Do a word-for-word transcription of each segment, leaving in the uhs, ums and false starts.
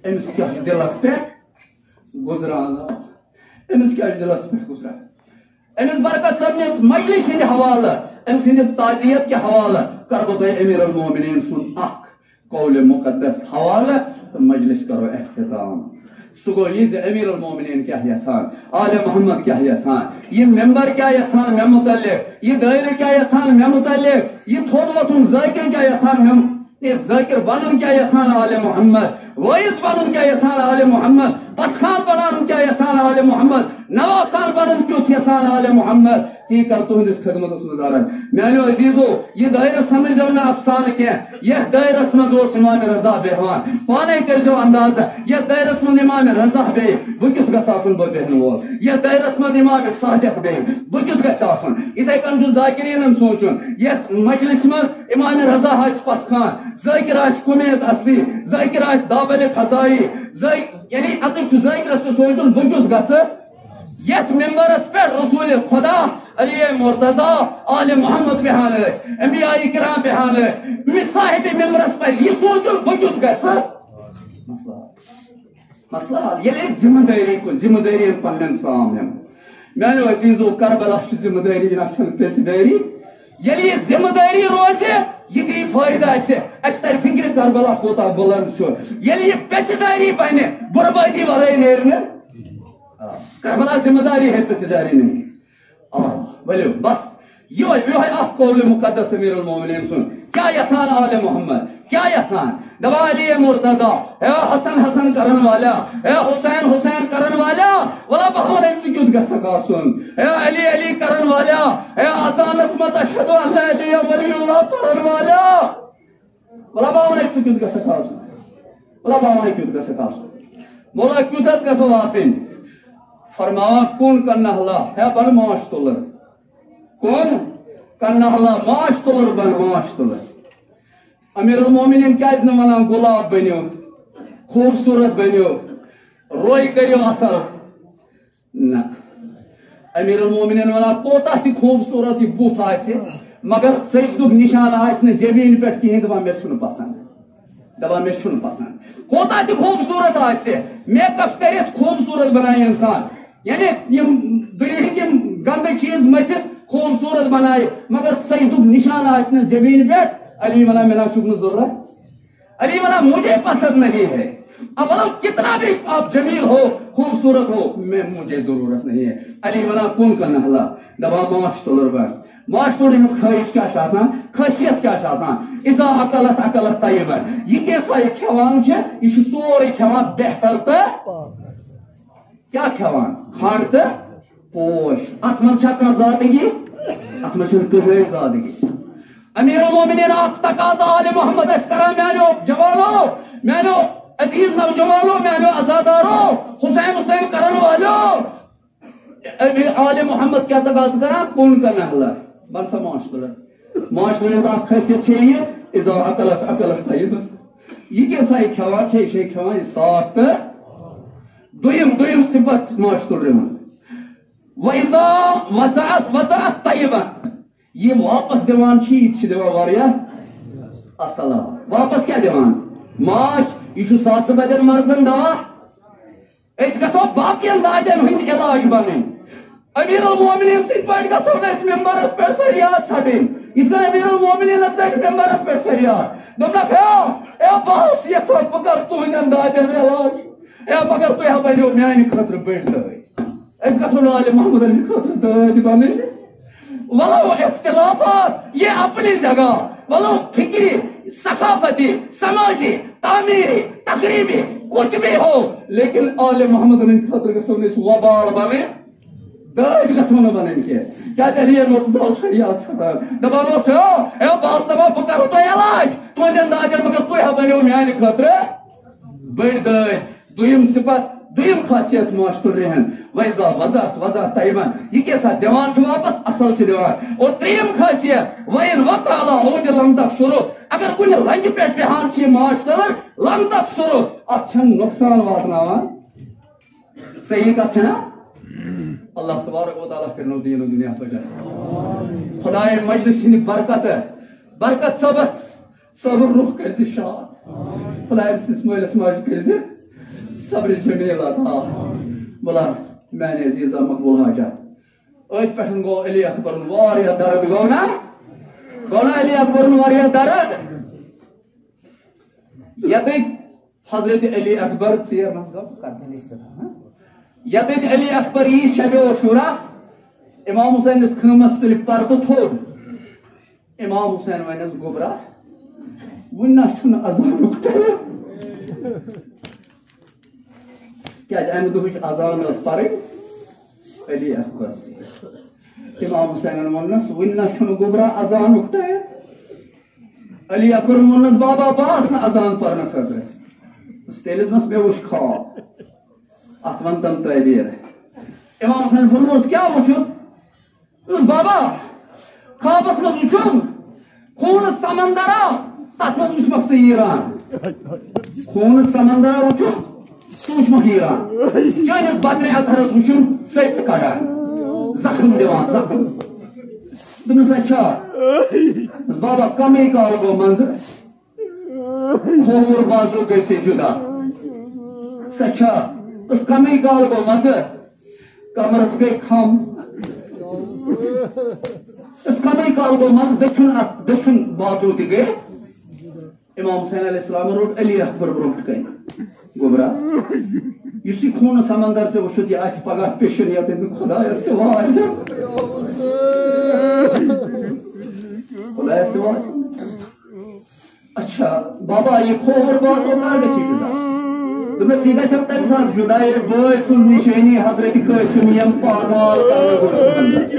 أمِس کیٛاہ چھُ دِلس پٮ۪ٹھ گُزران؟ أمِس کیٛاہ چھُ دِلس پٮ۪ٹھ گُزران؟ أمِس برکت صٲبنِس مجلس ہٕنٛدِ حوالہٕ، أمۍ سٕنٛدِ تعزیت کہِ حوالہٕ کرٕ بہٕ تۄہہِ امیر المومنین سُنٛد اکھ قول مقدس حوالہٕ تہٕ مجلس کرو اختتام۔ سُہ گوٚو یہِ زِ امیر المومنین کیٛاہ یژھان، آل محمد کیٛاہ یژھان، یہِ ممبر کیٛاہ یژھان مےٚ متعلق، یہِ دٲیرٕ کیٛاہ یژھان مےٚ متعلق، یہِ تھوٚد وۄتھُن ذٲکِر کیٛاہ یژھان مےٚ، یہِ ذٲکِر بنُن کیٛاہ یژھان آل محمد، وٲعظ بنُن کیٛاہ یژھان آل محمد، پسخان بنُن کیٛاہ یژھان آل محمد، نوا خان بنُن کیُتھ یژھان آل محمد، تی کر تُہنٛدِس خدمتس منٛز عرض۔ میانیو عزیزو، یہِ دٲیرٕ سمجھو نہٕ افسانہٕ کینٛہہ، یتھ دٲیرس منٛز اوس امام رضا بیہوان۔ پانے کٔرزیو اندازہ، یتھ دٲیرس منٛز امام رضا بیہہِ، بہٕ کیُتھ گژھٕ آسُن بہٕ بیہنہٕ وول؟ یتھ دٲیرس منٛز امام صادق بیہہِ، بہٕ کیُتھ گژھٕ آسُن؟ یتھے کٔنۍ چھُ ذاکرینن سونچُن، یتھ مجلس منٛز امام رضا آسہِ پسخان، ذاکر آسہِ کمیت اصلی، ذاکر آسہِ دابل خزائی، ذاک-، یعنی اتھ چھُ ذاکرس تہِ سونچُن، بہٕ کیُتھ گژھٕ؟ یتھ ممبرس پٮ۪ٹھ رسول خدا، علی مرتضی، آل محمد بیہان ٲسۍ، انبیاء کرام بیہان ٲسۍ، أمِس صاحب ممبرس پزِ یہِ سونچُن، بہٕ کیُتھ گژھٕ؟ مسئلہ حل۔ مسئلہ حل۔ ییٚلہِ أسۍ ذمہٕ دٲری کُن، ذمہٕ دٲری پننٮ۪ن سامنٮ۪ن۔ میانیو عزیزو، کربلا چھِ ذمہٕ دٲری، نہ چھنہٕ پیچھِ دٲری۔ ییٚلہِ یہِ ذمہٕ دٲری روزِ، یہِ دی فٲیدٕ اسہِ، اسہِ ترِ فکرِ کربلا کوٗتاہ بُلند چھُ۔ ییٚلہِ یہِ پیچھِ دٲری بنہِ، بربٲدی ورٲے نیرِ نہٕ۔ آ، کربلا ذمہ داری ہے پیچھِ دٲری نہیں۔ آ، ؤلِو، بس، یِہوٚے، یِہوٚے اکھ قول مقدس امیر المومنین سُنٛد۔ کیٛاہ یژھان آل محمد؟ کیٛاہ یژھان؟ دپان علی مرتضی، اے حسن حسن کرن والا، اے حسین حسین کرن والا، ولا بہٕ ونے ژٕ کیُتھ گژھکھ آسُن؟ اے علی علی کرن والا، اے اذانس منٛز اشہد ان لا الہ الا اللہ پرن والا، ولا بہٕ ونے ژٕ کیُتھ گژھکھ آسُن؟ ولا بہٕ ونے کیُتھ گژھکھ آسُن؟ مولا کیُتھ حظ گژھو آسٕنۍ؟ فرماوان کُن کن نہلا، ہے بن ماش تُلر۔ کُن کن نہلا، ماش تُلر بن، ماش تُلر۔ امیر المومنین کیازِ نہٕ ونان گۄلاب بٔنِو، خوٗبصوٗرت بٔنِو، روے کٔرِو اصل؟ نہ۔ امیر المومنین ونان کوتاہ تہِ خوٗبصوٗرت یہِ بُتھ آسہِ، مگر سجدُک نشان آسہِ نہٕ جبیٖن پٮ۪ٹھ کِہیٖنۍ، دپان مےٚ چھُنہٕ پسند۔ دپان مےٚ چھُنہٕ پسند۔ کوتاہ تہِ خوٗبصوٗرت آسہِ، میک اپ کٔرِتھ خوٗبصوٗرت بنایہِ انسان، یعنی یِم دُنیہٕکۍ یِم گندٕ چیٖز مٔتھِتھ خوٗبصوٗرت بنایہِ، مگر سجدُک نشان آسہِ نہٕ جبیٖن پٮ۪ٹھ، علی ونان مےٚ نہ چھُکھ نہٕ ضروٗرت۔ علی ونان مجھے پسند نہیں ہے، اب ولو کتنا بھی آپ جمیل ہو، خوٗبصوٗرت ہو، میں، مجھے ضروٗرت نہیں ہے۔ علی ونان کُن کن نہلا، دپان ماش تُلر بن۔ ماش تُلرِ ہٕنٛز خٲہِش کیٛاہ چھِ آسان؟ خٲصیت کیٛاہ چھِ آسان؟ اذا اکلت اکلت طیبا۔ یہِ کینٛژھا یہِ کھٮ۪وان چھِ، یہِ چھُ سورُے کھٮ۪وان بہتر تہٕ کیٛاہ کھٮ۪وان؟ کھنڈ تہٕ پوش۔ اتھ منٛز چھا کانٛہہ زادگی؟ اتھ منٛز چھنہٕ کٕہٕنۍ زادگی۔ امیر المومنین اکھ تقاضہٕ آل محمد ٲسۍ کران، میانیو جوانو، میانیو عزیز نوجوانو، میانیو عزادارو، حسین حسین کرن والو، امیر آل محمد کیٛاہ تقاضہٕ کران؟ کُن کن نہلا، بن سا ماش تُلر۔ ماش تُلرِ ہٕنٛز اکھ خٲصیت چھے یہِ، اذا اکلت اکلت طیبا۔ یہِ کیٛاہ سا یہِ کھٮ۪وان چھے، یہِ چھے کھٮ۪وان یہِ صاف تہٕ دوٚیِم، دوٚیِم صفت ماش تُلرِ ہُنٛد۔ وَإِذَا وَضَعَتْ وَضَعَتْ طَيِّبًا۔ یہِ واپس دِوان چھِ، یہِ تہِ چھِ دِوان واریاہ اصل۔ واپس کیٛاہ دِوان؟ ماچھ، یہِ چھُ ساسہٕ بَدٮ۪ن مرضن دوا۔ أسۍ گژھو باقین دادٮ۪ن ہٕنٛدۍ علاج بنٕنۍ۔ امیر المومنین سٕنٛدۍ پٲٹھۍ گژھو نہٕ أسۍ ممبرس پٮ۪ٹھ فریاد ژھٹٕنۍ۔ یِتھ کٔنۍ امیر المومنینن ژٔٹۍ ممبرس پٮ۪ٹھ فریاد۔ دوٚپنکھ، ہے، ہے، بہٕ اوسُس یژھان بہٕ کرٕ تُہنٛدٮ۪ن دادٮ۪ن علاج۔ ہے، مگر تُہۍ ہا بنیو میانہِ خٲطرٕ بٔڑۍ دٲدۍ۔ أسۍ گژھو نہٕ آل محمدن ہٕنٛدِ خٲطرٕ دٲدۍ بنٕنۍ۔ ولو اختلافات یہ اپنی جگہ، ولو فکری، ثقافتی، سماجی، تعمیری، تقریبی، کچھ بھی ہو، لیکن آل محمدن ہٕنٛدِ خٲطرٕ گژھو نہٕ أسۍ وبال بنٕنۍ۔ دٲدۍ گژھو نہٕ بنٕنۍ کینٛہہ۔ کیٛازِ علی مرتضی اوس فریاد ژھٹان۔ دپان اوس، ہے، ہے، بہٕ اوسُس دپان، بہٕ کرو تۄہہِ علاج، تُہنٛدٮ۪ن دادٮ۪ن، مگر تُہۍ ہا بنیو میانہِ خٲطرٕ بٔڑۍ دٲدۍ۔ دوٚیِم صفت، دوٚیِم خاصیت ماش تُلرِ ہٕنٛز، وَإِذَا وَضَعَتْ وَضَعَتْ طَيِّبًا۔ یہِ کیٛاہ سا دِوان چھُ واپس، اصل چھُ دِوان۔ اور ترٛیٚیِم خاصیت، وَإِنْ وَقَعَ عَلَى عُودٍ لَمْ تَكْسُرْهُ۔ اگر کُنہِ لنجہِ پٮ۪ٹھ بیہان چھِ یہِ ماش تُلر، لَمْ تَكْسُرْهُ، اتھ چھَنہٕ نۄقصان واتناوان۔ صحیح کتھ چھےٚ نا؟ اللہ تبارک و تعالیٰ کٔرِنو دیٖن و دُنیا پٲٹھۍ۔ خدایہِ مجلس ہٕنٛدِ برکتہٕ، برکت صٲبس، صٲبُن روح کٔرۍ زِ شاد۔ خدایہِ سٕنٛدِس مٲلِس ماجہِ کٔرۍ زِ صبر جمیل عطا۔ بلا میانہِ عزیزہ مقبول حاجہ، أتھۍ پٮ۪ٹھ گوٚو علی اکبرن واریاہ درد، گوٚو نا؟ گوٚو نا علی اکبرن واریاہ درد؟ یتٕتھۍ حضرت علی اکبر ژیر منٛز گوٚو، کتھ گٔے اختتام، ہاں؟ یتٕتھۍ علی اکبر یی شبِ عاشورہ، امام حسینس خۭمس تُلہِ پردٕ تھوٚد۔ امام حسین ونٮ۪س، گوٚبرا، وُنہِ نہ چھُنہٕ اذانُک ٹایم۔ کیازِ امہِ دۄہٕچ اذان ٲس پرٕنۍ علی اکبر سٕنٛز۔ امام حسینن ووٚننس، وُنہِ نہ چھُنہٕ گوٚبرا اذانُک ٹایم۔ علی اکبرن ووٚننس، بابا، بہٕ آس نہٕ اذان پرنہٕ خٲطرٕ۔ تیٚلہِ دوٚپمس، مےٚ وُچھ خواب۔ اتھ ونتم تعبیر۔ امام حسین فرموس، کیٛاہ وُچھُتھ؟ دوٚپُس، بابا، خوابس منٛز وُچھُم خوٗنہٕ سمندرا، تتھ منٛز وُچھمکھ ژٕ ایران۔ خوٗنہٕ سمندرا وُچھُم، ژٕ وُچھمکھ ایران۔ چٲنِس بدنِ اطہرس وُچھُم سیٚتھ کڑان، زخم دِوان، زخم۔ دوٚپمس، اچھا۔ بابا، کمٕے کال گوٚو منٛزٕ کھووُر بازو گٔے ژےٚ جُدا۔ سا چھا؟ أس کمٕے کال گوٚو منٛزٕ کمرس گٔے کھم۔ أس کمٕے کال گوٚو منٛزٕ دٔچھُن اتھ، دٔچھُن بازو تہِ گٔے۔ امام حسین علیہ السلام روٚٹ علی اکبر برونٛٹھ کنہِ۔ گوٚبرا، یُس یہِ خوٗنہٕ سمندر ژےٚ وُچھُتھ، یہِ آسہِ پگاہ پیشن یتٮ۪ن نہٕ خدایس سوا آسہِ۔ خدایس سوا آسہِ۔ اچھا، بابا، یہِ کھووُر بازو کر گژھِ جُدا؟ دوٚپمَس، یہِ گژھِ تَمہِ ساتہٕ جُدا، ییٚلہِ بٲے سٕنٛز نِشٲنی حضرت قاسم یِم پاک مال کرنہٕ گوٚو سُہ بنٛدٕ۔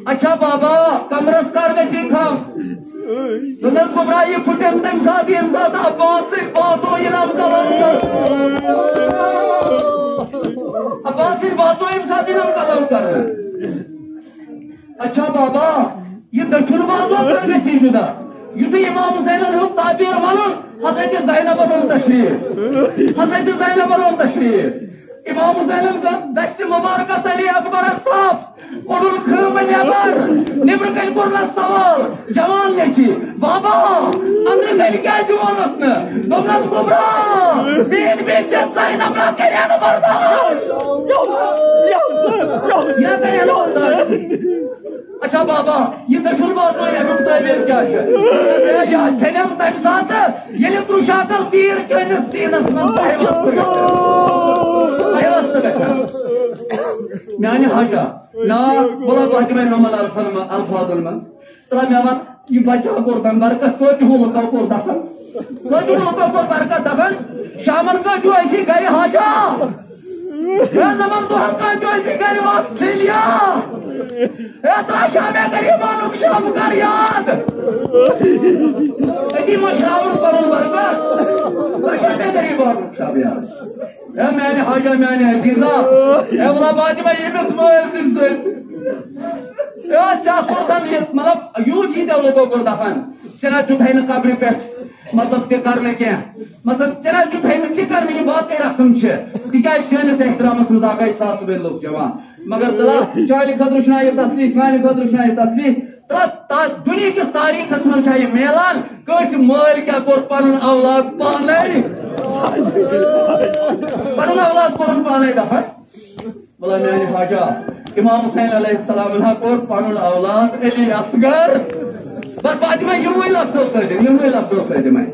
اچھا بابا، کمرس کر گژھِ یہِ کھم؟ دوٚپمَس، گوٚبرا، یہِ پھُٹن تَمہِ ساتہٕ، ییٚمہِ ساتہٕ عباس سٕنٛدۍ بازو یِنم قلم کر۔ عباس سٕنٛدۍ بازو ییٚمہِ ساتہٕ یِنم قلم کرنہٕ۔ اچھا بابا، یہِ دٔچھُن بازو کر گژھِ جُدا؟ یُتھُے امام حسینن ہیوٚک تعبیر ونُن، حضرت زینبن اوٚن تشریف۔ حضرت زینبن اوٚن تشریف۔ امام حسینن کٔر دستہِ مبارکس علی اکبرس تھپھ، کوٚڑُن خۭمہٕ نٮ۪بر، نیبرٕ کنہِ کوٚرنس سوال، جوان لیکھِ، بابا، أنٛدرٕ کنہِ کیازِ ووٚنُتھ نہٕ؟ دوٚپنس، گوٚبرا، میٲنۍ بیٚنہِ زینب نا کرے نہٕ برداش۔ یا کرے نہٕ برداش۔ اچھا بابا، یہِ دٔچھُن بازو اَمیُک تعبیر کیٛاہ چھُ؟ دوٚپنس، ہے، یہِ چھَنہٕ تَمہِ ساتہٕ، ییٚلہِ ترٛوشاکل تیٖر چٲنِس سیٖنس منٛز تۄہہِ وَستہٕ گژھِ۔ تۄہہِ وَستہٕ گژھِ۔ میانہِ حاجہ، نا، بہٕ لَگہٕ تِمَے نومل الفاظن منٛز۔ ترٛا مےٚ وَن، یہِ بچہ کوٚر دَم برکت، کۭتِہو لُکو کوٚر دفن؟ کۭتِہو لُکو کوٚر برکت دفن؟ شامن کۭتِہو ٲسی گرِ حاجہ؟ ہے، نَمَن دۄہَن کۭتِہو ٲسی گرِ وقت سیلیا؟ ہے، ترٛا شامے غریبانُک شب کر یاد۔ أتی مٔشراوُن پَنُن برکت۔ ترٛا شامے غریبانُک شب یاد۔ ہے میانہِ حاجہ، میانہِ عزیزہ، ہے ولا فاطمہ، ییٚمِس مٲلۍ سٕنٛدۍ سۭتۍ۔ ہے ژےٚ کوٚر زن یہِ، مطلب، یوٗت ییٖتیو لُکو کوٚر دفن، ژےٚ نہ دیُتہے نہٕ قبرِ پٮ۪ٹھ، مطلب، تہِ کرنہٕ کینٛہہ۔ مطلب، ژےٚ نہ دیُتہے نہٕ تہِ کرنہٕ، یہِ باقٕے رسم چھِ۔ تِکیازِ چٲنِس احترامس منٛز آو گژھِ ساسہٕ بٔدۍ لُکھ جمع۔ مگر تلا، چانہِ خٲطرٕ چھُنہ یہِ تسلی، سانہِ خٲطرٕ چھُنہ یہِ تسلی۔ تہٕ تَتھ دُنیہکِس تاریٖخس منٛز چھا یہِ میلان، کٲنٛسہِ مٲلۍ کیٛاہ کوٚر پنُن اولاد پانے؟ پنُن اولاد کوٚرُن پانے دفن۔ ولا میانہِ حاجہ، امام حسین علیہ السلام ہا کوٚر پنُن اولاد علی اصغر۔ بس بہٕ دِمے یِموٕے لفظو سۭتۍ، یِموٕے لفظو سۭتۍ دِمے۔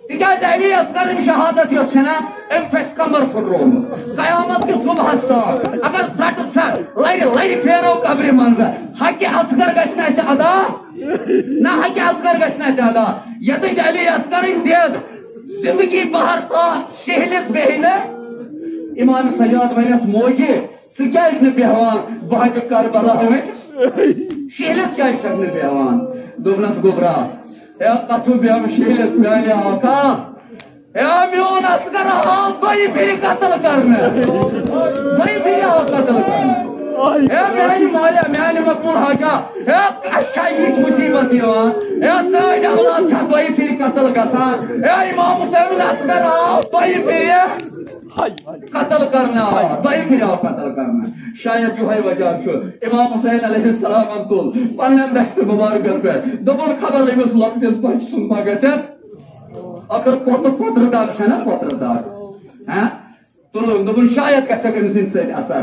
تِکیازِ علی اصغرٕنۍ شہادت یۄس چھےٚ نا، أمۍ چھُ اَسہِ کمر پھُٹروومُت۔ قیامت کہِ صبحس تام اگر زٹہٕ سا لرِ لرِ پھیرو قبرِ منٛز، حقِ اصغر گژھِ نہٕ اَسہِ ادا۔ نہ حقِ اصغر گژھِ نہٕ اَسہِ ادا۔ ییٚتٮ۪تھ علی اصغرٕنۍ دٮ۪د زندگی بہر تاج شہلِس بیٚہہِ نہٕ۔ امام سجاد ونٮ۪س، موجہِ، ژٕ کیازِ نہٕ بیٚہوان بہٕ ہا دِ کربلا وۄنۍ؟ شہلِس کیازِ چھکھ نہٕ بیٚہوان؟ دوٚپنس، گوٚبرا، ہے کتھٕ بیٚہم شہلِس میانہِ آقا۔ ہے میون اصغر آو دۄیہِ پھِرِ قتل کرنہٕ۔ دۄیہِ پھِرِ آو قتل کرنہٕ۔ ہے میانہِ مالیا، میانہِ مقبول حاجہ، ہے اسہِ چھا یِتھۍ مصیبت یِوان؟ ہے سٲنۍ اولاد چھا دۄیہِ پھِرِ قتل گژھان؟ ہے امام حسین اصغر آو دۄیہِ پھِرِ قتل کرنہٕ آو، دۄیہِ پھِرِ آو قتل کرنہٕ۔ شاید یِہوٚے وجہ چھُ۔ امام حسین علیہ السلامن تُل پننٮ۪ن دستہِ مبارکن پٮ۪ٹھ، دوٚپُن، خبر أمِس لۄکٹِس بچہٕ سُنٛد ما گژھِ اگر پوتر پوتر داغ چھنا، پوتر داغ، ہاں، تُلُن، دوٚپُن، شاید گژھٮ۪کھ أمۍ سٕنٛدِ سۭتۍ اثر۔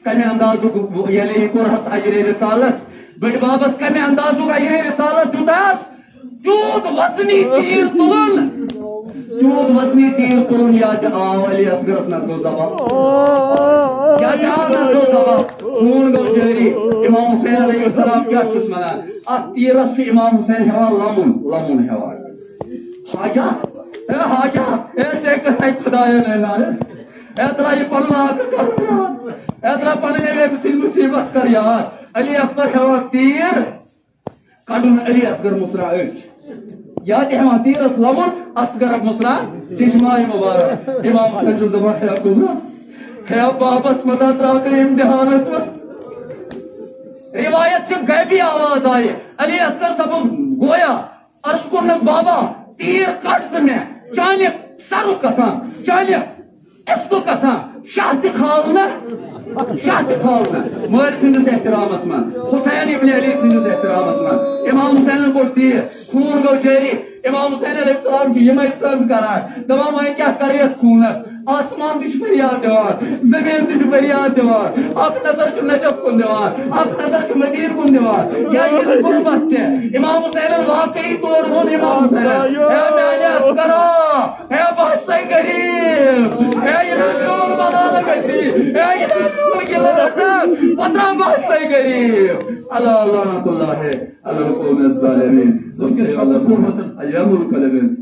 کمہِ اندازُک ییٚلہِ یہِ کوٚرہس اجرِ رسالت، بٔڈۍ بابس کمہِ اندازُک اجرِ رسالت دیُتہس، تیوٗت وزنی تیٖر تُلُن، تیوٗت وزنی تیٖر تُلُن، یا تہِ آو علی اصغرس نہ تھوٚو زبان، یا تہِ آو نہ تھوٚو زبان۔ خوٗن گوٚو جٲری۔ امام حسین علیہ السلام کیٛاہ چھُس ونان؟ اتھ تیٖرس چھُ امام حسین ہٮ۪وان لمُن، لمُن ہٮ۪وان۔ حاجہ، اے حاجہ، اے سے کہتے خدایا نے لائے۔ اے ترا یہ پنن آقا کر یاد۔ اے ترا پنن نبی سٕنٛز مصیبت کر یاد۔ علی اکبر ہٮ۪وان تیٖر، کڑُن علی اصغر مُسرا أچھ۔ یا تہِ ہٮ۪وان تیٖرس لمُن، اصغر مُسرا چشمہ مبارک۔ امام حسن چھُ دپان، ہے کُمرا، ہے بابس متا ترٛاو تہٕ امتحانس منٛز۔ روایت چھِ غیبی آواز آیہِ۔ علی اصغر صٲبُن گویا عرض کوٚرنس، بابا، تیٖر کڑ ژٕ مےٚ، چانہِ سرُک قسم، چانہِ عشقُک قسم، شاہ تہِ کھالنہٕ، شاہ تہِ کھالنہٕ۔ مٲلۍ سٕنٛدِس احترامس منٛز، حسین ابن علی سٕنٛدِس احترامس منٛز۔ امام حسینن کوٚر تیٖر، خوٗن گوٚو جٲری۔ امام حسین علیہ السلام چھُ یِمے سٕنٛز کران، دپان، وۄنۍ کیٛاہ کرٕ یتھ خوٗنس؟ آسمان تہِ چھُ فریاد دِوان، زٔمیٖن تہِ چھُ فریاد دِوان۔ اکھ نظر چھُ نجف کُن دِوان، اکھ نظر چھُ مدیٖنہٕ کُن دِوان۔ یا یہِ چھُ غربت تہِ۔ امام حسینن واقعی طور ووٚن امام حسینن، ہے میانہِ اصغرا، ہے بہٕ ہسا غریب، ہے یہِ نہٕ میون ملالہٕ گژھی، ہے یہِ نہٕ میون گِلہٕ رٹن، پتہٕ بہٕ ہسا غریب۔ اللہ لعنت اللہ علی القوم الظالمین۔ ایام القلبین۔